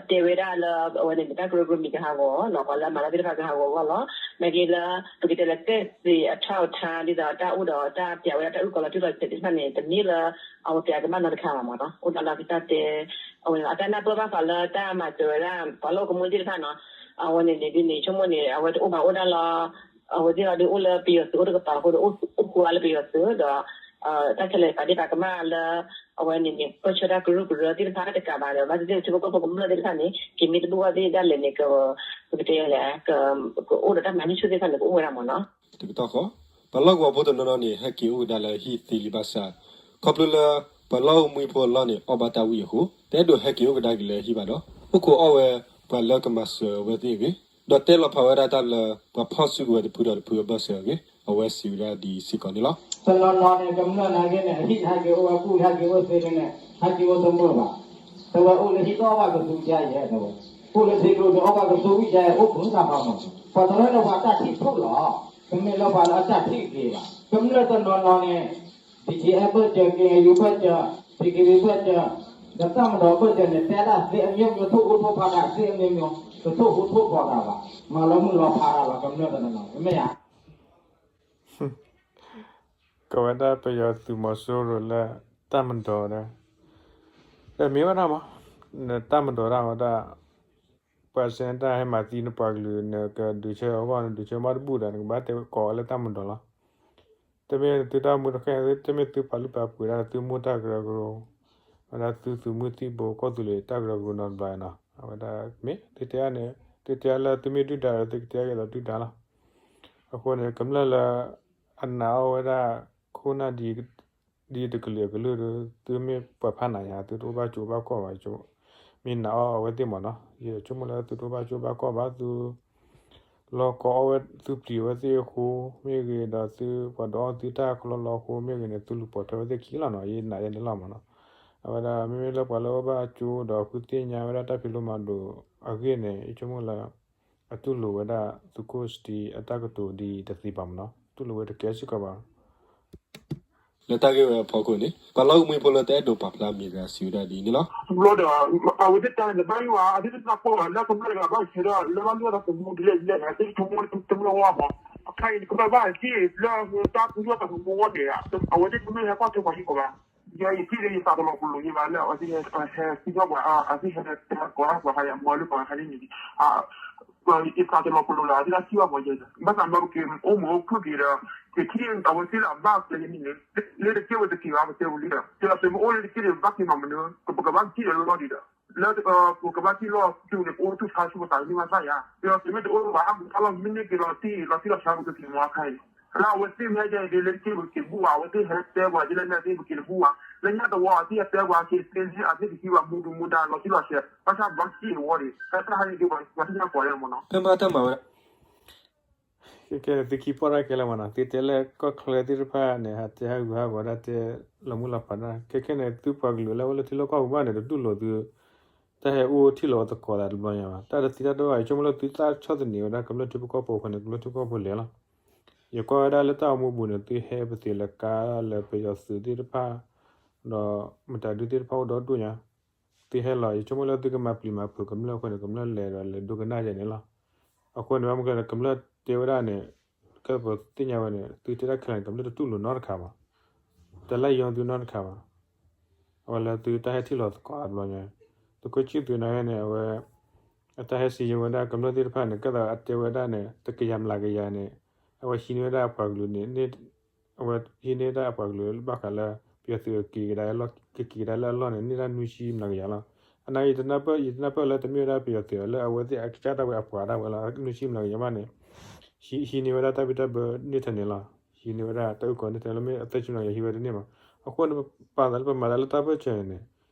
ဒီးတဲဝဲဒၣ်လၢ အဝဲန့ၣ်န့ၣ် တၢ်ကရၢကရိမံၤကဟးဂီၤနီၤ ပှၤလၢအမၤတၢ်သ့ၣ်တဖၣ်ကဟးဂီၤအဂီၢ်လီၤ. နာ်က့လၢ ပကတဲလၢ သက်သေအထောက်အထား ဒ်သိးတၢ်အိၣ်ဒီးတၢ်ပျးဝဲဒၣ်တၢ်အုၣ်ကီၤလီၤတံၢ်လီၤဆဲးသ့ၣ်တဖၣ်န့ၣ် တမ့ၢ်လၢ အဝဲပျးကဘၣ်နီတခါဘၣ်မးနီၤ အိၣ်ဒၣ်လၢကစၢ်တဲ အဝဲန့ၣ် အတၢ်နၢ်ပၢၢ်ဘၣ်ဃးလၢတၢ်မၤစၢၤဝဲဒၣ် ပှၤလီၢ်အိၣ်ကမှံသ့ၣ်တဖၣ်နီၤ အဝဲန့ၣ်န့ၣ်ဒ်န့ၣ် ဆိကမိၣ်န့ၣ် အဝဲတအိၣ်ဘၣ်အိၣ်ဒၣ်လီၤ အဝဲသ့ၣ်အီၤဒုးအိၣ်လၢပယီၤသုးအိၣ်တကပၤအဃိဒီး အိၣ်ဃူအါလၢပယီၤသုးဒီး တၢ်ခဲလၢာ်သ့ၣ်တဖၣ်ကမၣ်လၢ အဝဲန့ၣ်န့ၣ် ပၢၢ်ဆၢတၢ်ကရူၢ်ကရၢသ့ၣ်တဖၣ်တကးဘၣ်ဒီး ဘၣ်သ့ၣ်သ့ၣ်ထံဖိကီၢ်ဖိကမျၢၢ်သ့ၣ်တဖၣ်န့ၣ် က့ၤမ့ၢ်တဘူၣ်ဘၣ်သ့ၣ်ဒၣ်လဲာ်န့ၣ် ပကတဲလဲၣ် ကအိၣ်ဒီးတၢ်မၤန့ၢ်ဆူၣ်သ့ၣ်တဖၣ်န့ၣ် ကအိၣ်ဝဲဒၣ်မးနီၤ တကတီၢ်ဃီ ပှၤလီၢ်ကဝီၤဖိတနီၤနီၤန့ၣ် ဟဲက့ၤအိၣ်ကဒါလၢဟံၣ်သ့လံဘၣ်ဆၣ် ခီဖျိလၢ ပှၤလီၢ်အိၣ်မှံဖိအလီၢ်န့ၣ် အီၣ်ဘၣ်တၢ်ဝံၣ်အဃိ တအဲၣ်ဒိးဟဲက့ၤအိၣ်ကဒါက့ၤလၢဟံၣ်ဘၣ်ဒီး အိၣ်ခိးအီၣ်ဝဲ ပှၤလၢကမၤစၢၤအဝဲသ့ၣ်အဂ့ၢ် ဒီးတဲလီၤဖးဝဲဒၣ်တၢ်လၢ ပှၤဖီၣ်စုကဝဲၤတဖုဒီးတဖုအဘၢၣ်စၢၤအဂ့ၢ် အဝဲစံးဝဲဒၣ်ဒ်စ့ၢ်ကီးန့ၣ်လီၤ. တနီၤနီၤန့ၣ် ကမျၢၢ်နာ်က့န့ၣ် အဟံၣ်ဟဲက့ၤအိၣ်ဝဲ ကူၣ်ဟဲက့ၤအိၣ်သ့န့ၣ် ဟဲက့ၤအိၣ်တမုာ်ဘၣ်. တဝဲအိၣ်လၢဟံၣ်တအီၣ်ဘၣ်ကသူကါယဲၢ်တဝဲ, အိၣ်လၢထံကျိတအီၣ်ဘၣ်ကသူကါယဲၢ် အိၣ်မုာ်တၢ်ဖးမး, ပှၤတရၢန့ၣ်ပှၤတၢ်ထံၣ်ဖုၣ်လီၤ. တမ့ၢ်လၢပှၤလၢအတၢ်ထံၣ်ဂ့ၤဘၣ်. ကမျၢၢ်တနီၤနီၤန့ၣ် BGF ဘၢၣ်စၢၤ KNU ဘၢၣ်စၢၤ DKBA ဘၢၣ်စၢၤ ဒီးတၢ်မၤဒီးဘၢၣ်စၢၤန့ၣ် တဲဒၣ်သ့အမျိုးမျိုး ထိၣ်ဟူးထိၣ်ဖးတၢ်သ့အမျိုးမျိုး တထိၣ်ဟူးထိၣ်ဖးတၢ်ဘၣ်. မၤလီၤမုၢ်လီၤဖးတၢ်လီၤ ကမျၢၢ်တနီၤနီၤ မ့ၢ်ဧါ. ကဝဲဒၣ်ပယီၤသုးမီၤစိရိၤလၢ တၢ်မၤဒီးဒီး မ့ၢ်ဝဲဒၣ်မး တၢ်မၤဒီးဒၣ်ဝဲဒၣ် ပှၤစဲတၢ်ဟဲမၤသံနပှၤကလုာ် နကဒုးဆၢအဂီၢ် နဒုးဆၢမီတဘူၣ်ဒီး နကဘၣ်တဲကိးအီၤလၢတၢ်မုာ်ဒီးလီၤ. တမ့ၢ်သုတၢ်အိၣ်မူတဃဲ တမ့ၢ်သုပာ်လုၢ်ပာ်ပှ့ၤဒၣ် သုမိၢ်တၢ်ကရၢကရိ, ဝဲဒၣ်သုသုးမုၢ်သံၣ်ဘိကီၢ်သူလ့ၤတၢ်ကရၢကရိနီတဘျီနီၤ. အဝဲဒၣ်မ့ၢ်သုတဲန့ၣ် သုတဲလၢသုမ့ၢ်ဒုၣ်ဒါဒီး သုကတဲက့ၤဒီးဒုၣ်ဒါလီၤ. အဃိန့ၣ် ကမျၢၢ်လၢ အနာ်အီၣ်ဝဲဒၣ် ခိၣ်နၢ်ဒ် ဒ်တကလုာ်အကလုာ်ဒီး သုမ့ၢ်ပှၤဖးနးယါ သုတအိၣ်ဘၣ်ကၠိဘၣ်ကီၢ်ဘၣ် မ့ၢ်နာ်အီၣ်အဝဲသ့ၣ်မ့ၢ်နီၤ. ယဆိကမိၣ်လၢသုတအိၣ်ဘၣ်ကၠိဘၣ်ကီၢ်ဘၣ် သု လီၢ်ကီအီၣ်ဝဲ သုပျံၤအဝဲသ့ၣ်အဃိ မ့ၢ်ဂ့ၤဒီး သုပှၤဒီးအီၣ်သုတၢ်ကလီလီအဃိ မ့ၢ်ဂ့ၤန့ၣ် သုလူၤပိာ်ထွဲဝဲသ့ၣ်ခံလီၤနီၤ. ယနာ်ယဲန့ၣ်လီၤမ့ၢ်နီၤ. အဝဲဒၣ် မ့မ့ၢ်လၢပှၤလၢအအိၣ်ဘၣ်ကၠိဒီး ဃုသ့ၣ်ညါဝဲဒၣ်တၢ်ဖံးလိမၤဒိးအဂ့ၢ်န့ၣ် ယဆိကမိၣ်လၢ အတူၢ်လိာ်ဝဲဒၣ်သုးခိၣ်စတံအတၢ်ကတိၤဒ်တသ့ဘၣ်မ့ၢ်နီၤ. တူၢ်လိာ်ဝဲတကဲစ့ၢ်ကီးဘၣ်. လၢတၢ်ဂ့ၢ်ဝဲအဖီခိၣ်န့ၣ် ပှၤလီၢ်ကမှံဖိလၢတအဲၣ်ဒိးပာ်ဖျါမံၤအဂၤစံးဝဲဒၣ်ဒ်အံၤန့ၣ်လီၤ. ဘျီဒီး အဝဲသ့ၣ်တဲန့ၣ် တဘၣ်ယိၣ်ဧါ အသ့ၣ်တဖၣ်ကိးဂၤလၢကမျၢၢ်တဂၤဘၣ်ဆဲးဒီး လၢဘၣ်လိၣ်အသးသမူဒ်လဲၣ်ဒ်လဲၣ်န့ၣ် အသ့ၣ်ဆိကမိၣ်တမ့ၢ်ဝဲမ့ၢ် အခါအံၤ ကဘၣ်ဘၣ်စံးလၢတၢ်လိၣ်အသးသမူအဂီၢ်န့ၣ် အဝဲသ့ၣ်တမ့ၢ်ဟဲကွၢ်ထွဲပှၤဟံၣ်ကီးဘၣ်. ယဲယထံၣ်လၢယသးတလီၤပလိာ်ယဘၣ်လၢ အဝဲသ့ၣ်ဟဲစံးထီၣ်ပှၤ အသ့ၣ်ဟဲတဲကိးထီၣ်ပှၤခါအံၤ အမၤလၢပှၤခါန့ၣ်န့ၣ် ယသးတလီၤပလိာ်လၢ အသ့ၣ်တၢ်ထံၣ်ဘၣ်ပှၤယဲန့ၣ် ဘၣ်သးမ့ၢ်ပက့ၤအိၣ်မုာ်အိၣ်ခုၣ်က့ၤဒီး ကထံၣ်အဝဲသ့ၣ်လၢအဘၣ်ကျဲယဲန့ၣ်န့ၣ် လၢတက့ၢ်ဝဲတက့ၢ်ဘၣ် ပတဲဝဲလံဒီး ပယီၤသုးမ့ၢ်အိၣ်လၢတက့ၢ်န့ၣ် ဘၣ်က့ၤမၤမနုၤ ပကဘၣ်ထံၣ်ဒီးလီၢ်ဒံးဒီး လၢပကဘၣ်ထံၣ်လီၢ်စုန့ၣ် ပအိၣ်ဆူၣ်ဆါဆူၣ်ပသးန့ၣ်မ့ၢ်သၣ်ယါ ပယီၤသုးမ့ၢ်တအိၣ်ဘၣ် ဟးဂူာ်တၢ်လီၢ်မ့ၢ်န့ၢ်က့ၤလီၤတံၢ်လီၤတံၢ်လီၤဆါပကက့ၤမၤအခါအံၤ လၢအဝဲသ့ၣ်မ့ၢ်ဟဲက့ၤဒ်လၢတက့ၢ်ပက့ၤဘူၣ်ဘၣ် အဝဲသ့ၣ်ဟဲတဲပှၤဒ်လဲၣ်န့ၣ် အသ့ၣ်ပက့ၤတဘူၣ်ဘၣ် လၢညါတဝီအသ့ၣ်ဟဲတဲပှၤက့ၤသ့န့ၣ် အသ့ၣ်ကဟံးပှၤမူဒူမူဒါလီၤတံၢ်လီၤဆဲး ဘၣ်ဆၣ်ဘၣ်က့ၤအဝဲန့ၣ် တၢ်ဟးန့ၣ်ဒ်ပှၤသ့ၣ်ညါပှၤလၢမ့ၢ်နီၤ ဖဲမၤတၢ်မၤဝဲ ကဲ သုခံဖီၣ်တၢ်ခဲလၢာ်မ့ၢ်နီၤ သုတဲလၢကီၢ်ချၢသ့ၣ်တဖၣ်န့ၣ် ဟးတဲဟးဂူာ်ဟးဂီၤဒၣ်တဲ လီၤမုၢ်လီၤဖးဒၣ် ခဲခဲန့ၣ် သုပှၤကလုာ်လၢအိၣ်လၢထံလီၢ်ကီၢ်ပူၤဘၣ်န့ၣ် တတူၢ်လိာ်သု တၢ်ဟဲအိၣ်ထံၣ်လိာ်အသကိးသးတဘျီညါဘၣ် တၢ်တသံတၢ်တဘၣ် ယဆိကမိၣ်လၢသုသးဆီၣ်သနံးဝဲဒၣ် ကမျၢၢ်ထံဖိကီၢ်ဖိအဃိန့ၣ် ကမျၢၢ်ထံဖိကီၢ်ဖိလဲၤလီၤ ယကွၢ်ဝဲဒၣ်လၢတၢ်အိၣ်မူပူၤန့ၣ် သုဟဲပသ့ၣ်လၢကါလၢပယီၤသုးသ့ၣ်တဖၣ် ဒီးမတၤဒုသ့ၣ်တဖၣ်အိၣ်ဒီဒူၣ်ညါ သုဟဲလီၤ ယဆိကမိၣ်လၢသုကမၤပျံၤမၤဖုးကမျၢၢ်အဃိန့ၣ် ကမျၢၢ်လဲၤဒီးလဲၤဒိကနၣ်ယဲန့ၣ်လီၤ. အဃိန့ၣ် ဘၣ်မနုၤလဲၣ် ကမျၢၢ်တဲဝဲဒၣ်န့ၣ် ကဲပသ့ၣ်ညါဝဲန့ၣ် သုတဲတၢ်ခဲလၢာ်န့ၣ် ကမျၢၢ်တတူၢ်လိာ်နီတခါဘၣ် တလၢယီသုနီတခါဘၣ် အဝဲလၢသုတၢ်ဟဲထံၣ်လိာ်သကိးအဘျီညါ သုးခိၣ်ဆံၣ်သူးန့ၣ်န့ၣ် အဝဲ အတၢ်ဟဲစံယိဝဲဒၣ်ကမျၢၢ်သ့ၣ်တဖၣ်န့ၣ် ကဲသိးအတဲဝဲဒၣ်န့ၣ် တကယၤမျးကယၤန့ၣ် အဝဲဟံးန့ၢ်ဝဲဒၣ်အပှၤကလုာ်န့ၣ် အဝဲဟံးန့ၢ်ဝဲဒၣ်အပှၤကလုာ်ဘၣ်ဃးလၢ ပယီၤသုးက့ၤကဒါလၢ ကက့ၤကဒါလၢအလီၢ်န့ၣ် န့ၢ်ဒၣ်နွံဆံမျးကယၤလီၤ. အနာ်က့ ယတနၢ်ပၢၢ်လၢတမ့ၢ်ဝဲဒၣ်ပယီၤသုးလၢအဝဲသ့ၣ်အကစၢ်ဒၣ်ဝဲအပှၤဒၣ်ဝဲလီၤ နွံဆံမျးကယၤဘၣ်န့ၣ် ဟံးန့ၢ်ဝဲဒၣ်တၢ်ဘံၣ်တၢ်ဘၢန့ၢ်ထဲန့ၣ်လီၤ. ဟံးန့ၢ်ဝဲဒၣ်တၢ်အုၣ်ကီၤန့ၢ်ထဲလၢမ့ၢ်အသၢဆံမျးကယၤဟံးဝဲတန့ၢ်မး. အဃိန့ၣ် ပပာ်သးလၢပမၤတၢ်လၢတၢ်ပၢၢ်ဆၢန့ၣ်န့ၣ်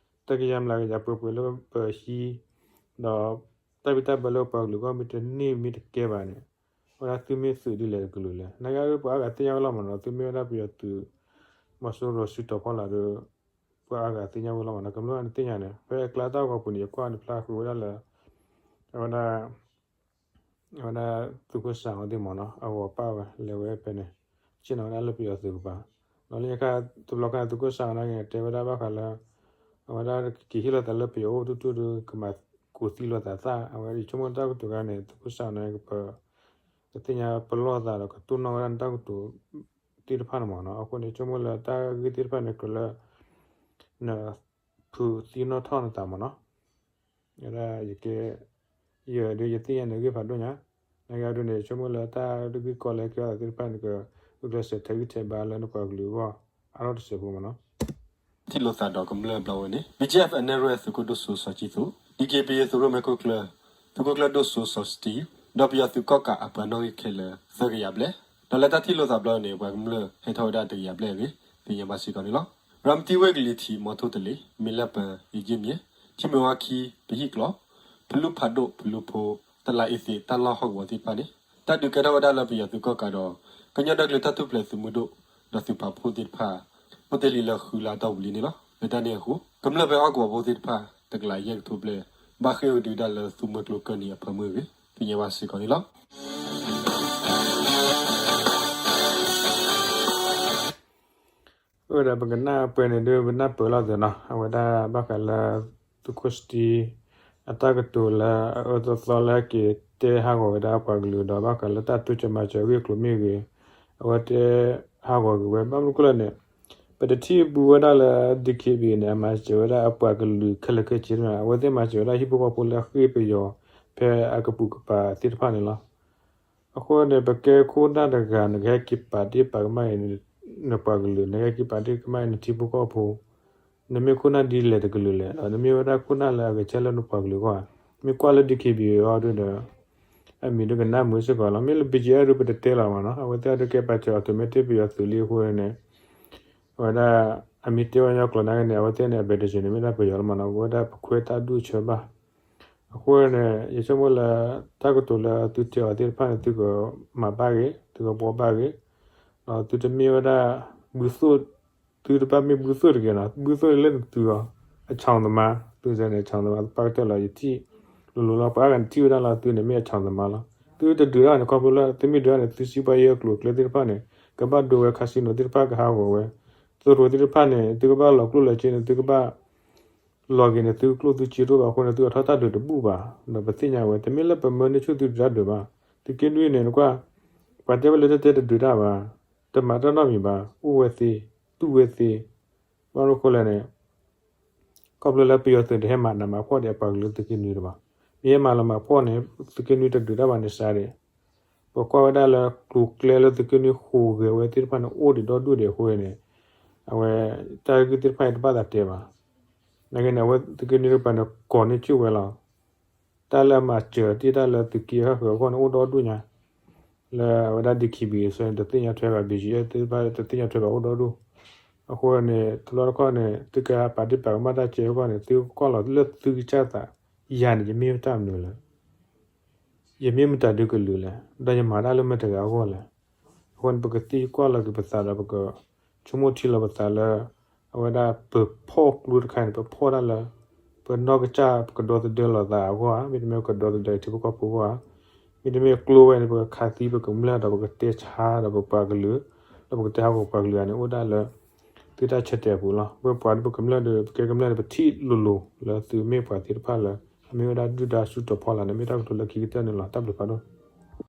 တကယၤမျးကယၤပှဲၤပှဲၤလၢပဟံး ဒီးတၢ်ဘံၣ်တၢ်ဘၢလၢပှၤကလုာ်အဂီၢ်မ့ၢ်တန့ၢ်မ့ၢ်တကဲဘၣ်န့ၣ် အဝဲဒၣ်သုမ့ၢ်သုးဒ်လဲၣ်တကလုာ်လဲၣ်. နာ်က့ဒီးပှၤအါဂၤသ့ၣ်ညါဝဲလီၤမးနီၤ သုမ့ၢ်ဝဲဒၣ်ပယီၤသုး မီၤစိရိၤစုတီၤဖီလာ်ဒီး ပှၤအါဂၤသ့ၣ်ညါဝဲလီၤမးနီၤ ကမျၢၢ်န့ၣ်သ့ၣ်ညါန့ၣ် ဖဲအကျါတၢ်ဂီၤပူၤန့ၣ် ယကွၢ်န့ၣ်ဖျါဃုာ်ဝဲဒၣ်လၢ အဝဲဒၣ် အဝဲဒၣ်သုးခိၣ်စးအီၤသ့ၣ်မးနီၤ အဂီၤပာ်ဝဲ လဲၤဝဲဖဲန့ၣ် ဆ့ၣ်နီၤဝဲဒၣ်လၢပယီၤသုးကပၤ ဒီးလၢညါခါတဘျီခါန့ၣ် သုးခိၣ်စးအီၤန့ၣ် တဲဝဲဒၣ်ဘၣ်ဃးလၢ အဝဲဒၣ်ကက့ၤဟ့ၣ်လီၤသးလၢပယီၤအိၣ်တူၢ်တူၢ်ဒီး ကမၤကူးသံလိာ်သးသၣ် အဝဲယဆိကမိၣ်တၢ်ကတိၤခါန့ၣ် သုးခိၣ်စးအီၤန့ၣ် ကပ ကသ့ၣ်ညါပလီၢ်သးဒီးကတိၢ်နီၣ်ဝဲဒၣ်နတၢ်ကတိၤသ့ၣ်တဖၣ်န့ၣ်မးနီၤ အဃိန့ၣ် ယဆိကမိၣ်လၢတၢ်ဂ့ၢ်သ့ၣ်တဖၣ်န့ၣ် ကြၢးလၢ န ဖုးသံနီၣ်ထီၣ်နသးမးနီၤ. ဝဲဒၣ်ယကဲ ယဒီးယသ့ၣ်ညါန့ၣ်ဂ့ၢ်ဖးဒိၣ်ညါ, နာ်က့အဒိန့ၣ် ယဆိကမိၣ်လၢတၢ်ဂ့ၢ်ကီလၢ ကဲထီၣ်သးသ့ၣ်တဖၣ်န့ၣ် ကဂုာ်ကျဲးစၢးထဲးဂံၢ်ထဲးဘါလၢနပှၤကလုာ်အဂီၢ် အါထီၣ်တစဲးဖိမးနီၤ. ထံၣ်လိာ်သးဒီးကမျၢၢ်ဘျီဝဲန့ၣ် ဘီကၠ့ၣ်အၣ် အနဲၣ်ရွဲၣ်သုးခိၣ်ဒိၣ်စိစီၤကံသူး, ဒံၣ်က့ပယဲၢ်သုးရိၣ်မဲခိၣ်ကျၢၢ်, သုးခိၣ်ကျၢၢ်ဒိၣ်စိစီၤစတံ, ဒီးပယီၤသုးကီၣ်ကးအပှၤနီၣ်ဂံၢ်ခဲလၢာ်သၢကယၤဘျဲၣ်, ဒီးလၢတၢ်ထံၣ်လိာ်သးဘျီန့ၣ် ပှၤကမျၢၢ်ဟဲထီၣ်ဝဲဒၣ်တကယၤဘျဲၣ်အဂ့ၢ် သ့ၣ်ညါဘၣ်စ့ၢ်ကီးန့ၣ်လီၤ. ရၤမတံဝ့ၢ်ကလံၤထံး မီထိတလ့ၤ, မ့ၢ်လၢပၢၤ ယံက့မံၤ, ထံမ့ၢ်ဝါခံ ပဟံၣ်ကျီ, ဖလူဖးဒိၣ် ဖလူဖိ, တလးအ့သ့း တၢ်လီၢ်ဟီၣ်ကဝီၤသ့ၣ်တဖၣ်န့ၣ် တၢ်ဒုးကဲထီၣ်ဝဲဒၣ်လၢပယီၤသုးကီၣ်ကးဒီး ကညီဒီကလုာ်တၢ်ထူၣ်ဖျဲးသုးမုၢ်ဒိၣ် ဒီးသုးပာ်ဖှိၣ်သ့ၣ်တဖၣ် အိၣ်တ့ၢ်လံလၢဃုလါအတီၢ်ပူၤလံန့ၣ်လီၤ. လၢတၢ်န့ၣ်အဃိ ကမျၢၢ်ဖဲဟီၣ်ကဝီၤဖိသ့ၣ်တဖၣ် တကလးယဲၢ်ကထိဘျဲၣ် ဘၣ်ဃ့ၢ်အိၣ်ဒုးဒၣ်လၢသုးမွဲကျိကၢၢ်နံၤအဖၢမုၢ်အဂ့ၢ် သ့ၣ်ညါဘၣ်စ့ၢ်ကီးန့ၣ်လီၤ. အဝဲဒၣ်ပကနၢ်ပၢၢ်န့ၣ်ဒုး ပနၢ်ပၢၢ်လိာ်သးနီၤ, အဝဲဒၣ်ဘၣ်ဃးလၢ သုးခိၣ်စတံ အတၢ်ကတိၤလၢအအၢသီသီလၢက့ၤတဲဟးဂီၤဝဲဒၣ်ပှၤကလုာ်ဒီး ဘၣ်ဃးလၢတၢ်တိစၢၤမၤစၢၤအဂ့ၢ်အကျိၤမ့ၢ်ဂ့ၤ, အဝဲတဲဟးဂီၤက့ၤဝဲ ဘၣ်မနုၤအဃိလဲၣ်န့ၣ် ပတထံၣ်ဘူးဝဲဒၣ်လၢ DKBA န့ၣ် အမၤစၢၤဝဲဒၣ်အပှၤကလုာ်ခဲလၢာ်ခဲဆ့န့ၣ် အဝဲသ့ၣ်မၤစၢၤဝဲဒၣ်ဟံၣ်ဖိဃီဖိလၢအဃ့ၢ်ပယီၤ ဖဲအကပုာ်ကပၤသ့ၣ်တဖၣ်န့ၣ်လီၤ. အဃိန့ၣ် ပကဲခိၣ်နၢ်တဂၤ နကဟဲက့ၤပာ်တ့ၢ်ပာ်ကမၣ်အံၤ နပှၤကလုာ်, နကဟဲက့ၤပာ်တ့ၢ်ကမၣ်အံၤ နထံဖိကီၢ်ဖိ, နမ့ၢ်ခိၣ်နၢ်ဒ်လဲၣ်တကလုာ်လဲၣ်, ဒီးနမ့ၢ်ဝဲဒၣ်ခိၣ်နၢ်လၢအဂဲၤဆၢထၢၣ်လၢနပှၤကလုာ်အဂီၢ်ဧါ. မ့ၢ်ကွၢ်လၢ DKBA အီၤဒုဒီး အမံၤဒုကနၣ်မုာ်စ့ၢ်ကီးလီၤ. မ့ၢ်လၢ ဘီကၠံအၣ်ဒု ပတတဲလီၤမးနီၤ, အဝဲသ့ၣ်အဒုကဲပာ်စၢၤ automatic ပယီၤသုးလံအဃိန့ၣ် အဝဲဒၣ် အမ့ၢ်တဲဝဲညီကျိာ်နာ်က့န့ၣ် အဝဲသ့ၣ်န့ၣ် အဘဲတစၢၤန့ၣ် မ့ၢ်ဒၣ်ပယီၤလီၤမးနီၤ, အဝဲဒၣ်ပခွဲးတၢ်ဒူၣ်အဆၢဘၣ်. အဃိန့ၣ် ယဆိကမိၣ်လၢ တၢ်ကတိၤလၢသုတဲအီၤသ့ၣ်တဖၣ်န့ၣ် သုကမၤဘၣ်ဂ့ၤ, သုကဘှီဘၣ်ဂ့ၤ, ဒီးသုတမ့ၢ်ဝဲဒၣ် ဘုသိၣ်, သုတဘၣ်မ့ၢ်ဘုသိၣ်တဂ့ၤနီၤ, ဘုသိၣ်န့ၣ်လၢနသုအီၤ, အဆီၣ်သမါ, သုန့ၣ် အဆီၣ်သမါ ပၢ်ကတၢၢ်လီၤ ယထံၣ်လိၤလိၤလီၤ, ပှၤအါဂၤန့ၣ်ထံၣ်ဝဲဒၣ်လီၤ သုန့ၣ်မ့ၢ်အဆီၣ်သမါလီၤ. သုတဒုးတၢ်န့ၣ် ခီဖျိလၢ သုမ့ၢ်ဒုးတၢ်န့ၣ် သုစံးပှၤယဲၢ်ကျိၤကျဲသ့ၣ်တဖၣ်န့ၣ် ကဘၣ်ဒိဝဲ casino သ့ၣ်တဖၣ်ကဟးဂီၤဝဲ, သရိာ်သ့ၣ်တဖၣ်န့ၣ် သုကဘၣ်လီၤကျိၣ်လီၤစ့န့ၣ် သုကဘၣ် လီၤက့ၤန့ၣ် သုကျိၣ်သုစ့တအိၣ်ဘၣ်အဃိန့ၣ် သုအထီၣ်တၢ်ဒုးတဘူၣ်ဘၣ်, ဒီးပသ့ၣ်ညါဝဲ တမ့ၢ်လၢပမၢန့ၢ်ဆူၣ်သုဒုးတၢ်ဒုးဘၣ်. သုးက့နွံန့ၣ် နကွၢ် ပှၤတဲဝဲလၢတၢ်တဲတဒုးတၢ်ဘၣ်, တမၤတၢ်နီတမံၤဘၣ်, အိၣ်ဝဲသ့, တူၢ်ဝဲသ့, ဘၣ်မနုၤအဃိလဲၣ်န့ၣ် ခီဖျိလၢပယီၤသုးတဟဲမၤနးမၤဖှီၣ်ဒီးအပှၤကလုာ်သုးက့နွံတဘၣ်. မ့ၢ်ဟဲမၤလီၤမၤဖှီၣ်န့ၣ် သုးက့နွံတဒုးတၢ်ဘၣ်န့ၣ်စးဒၣ် ပကွၢ်ဝဲဒၣ်လၢကျိၤကျဲလၢသုးက့နွံဃိးဂဲၤဝဲသ့ၣ်တဖၣ်န့ၣ် အိၣ်ဒံးဒီဒူၣ်ဒံးအဃိန့ၣ် အဝဲတၢ်ဂ့ၢ်သ့ၣ်တဖၣ်အံၤတဘၣ်သးတဲဘၣ်. နာ်က့န့ၣ် အဝဲသုးက့နွံတကပၤန့ၣ် ကိးန့ၢ်ဆူၣ်ဝဲလီၤ. တၢ်လၢအမၤစၢၤတ့ၢ်တၢ်လၢသုးက့ဃၣ်ဃၢၤအဂီၢ်န့ၣ် အိၣ်ဒီဒူၣ်ညါ လၢအဝဲဒၣ် DKBA အဆၢန့ၣ် တသ့ၣ်ညါထွဲဘၣ်, BGF သ့ၣ်တဖၣ်တသ့ၣ်ညါထွဲဘၣ် အိၣ်ဒီဒူၣ်. အဃိန့ၣ် တဘျီတခီၣ်န့ၣ် သုကပာ်တ့ၢ်ပာ်ကမၣ်တၢ်ကဲအဂီၢ်န့ၣ် သုကကွၢ်လီၤလၢသုကစၢ်သး, ယၤန့ၣ် ယမ့ၢ်မတၢ်မနုၤလဲၣ်, ယမ့ၢ်မတၤဒုကလုာ်လဲၣ်, ဒီးယမၤတၢ်လၢမတၤတဂၤအဂီၢ်လဲၣ်. အဃိန့ၣ် ပကသံကွၢ်လီၤက့ၤပသးဒီး ပကဆိကမိၣ်ထံလီၤပသးလၢ အဝဲဒၣ်ပဖီၣ်ကျိတခါန့ၣ် ပဖီၣ်တၢ်လၢ ပနီၢ်ကစၢ်ပကဒီသဒၢလီၤသးအဂီၢ်ဧါ, မ့တမ့ၢ်ပကဒီသဒၢထံဖိကီၢ်ဖိအဂီၢ်ဧါ, မ့တမ့ၢ်ကျိဝဲန့ၣ် ပကခးသံပကမျၢၢ်ဒီးပကတဲဆါဒီးပပှၤကလုာ်, ဒီးပကတဲဟးဂီၤပှၤကလုာ်ဧါန့ၣ် အိၣ်ဒၣ်လၢ သုတၢ်ဆၢတဲာ်အပူၤလီၤ. ပပှၤဒီးပကမျၢၢ်ဒီး ပကဲကမျၢၢ်ဒီး ပထံၣ်လိၤလိၤလၢသုမ့ၢ်ပှၤသ့ၣ်တဖၣ်လၢ အမ့ၢ်ဝဲဒၣ်ဒုၣ်ဒါဆူၣ်တီၤဖီလာ်န့ၣ် မ့ၢ်တၢ်ကတိၤလၢခံကတၢၢ်န့ၣ်လီၤ. တၢ်ဘျုးဖးဒိၣ်.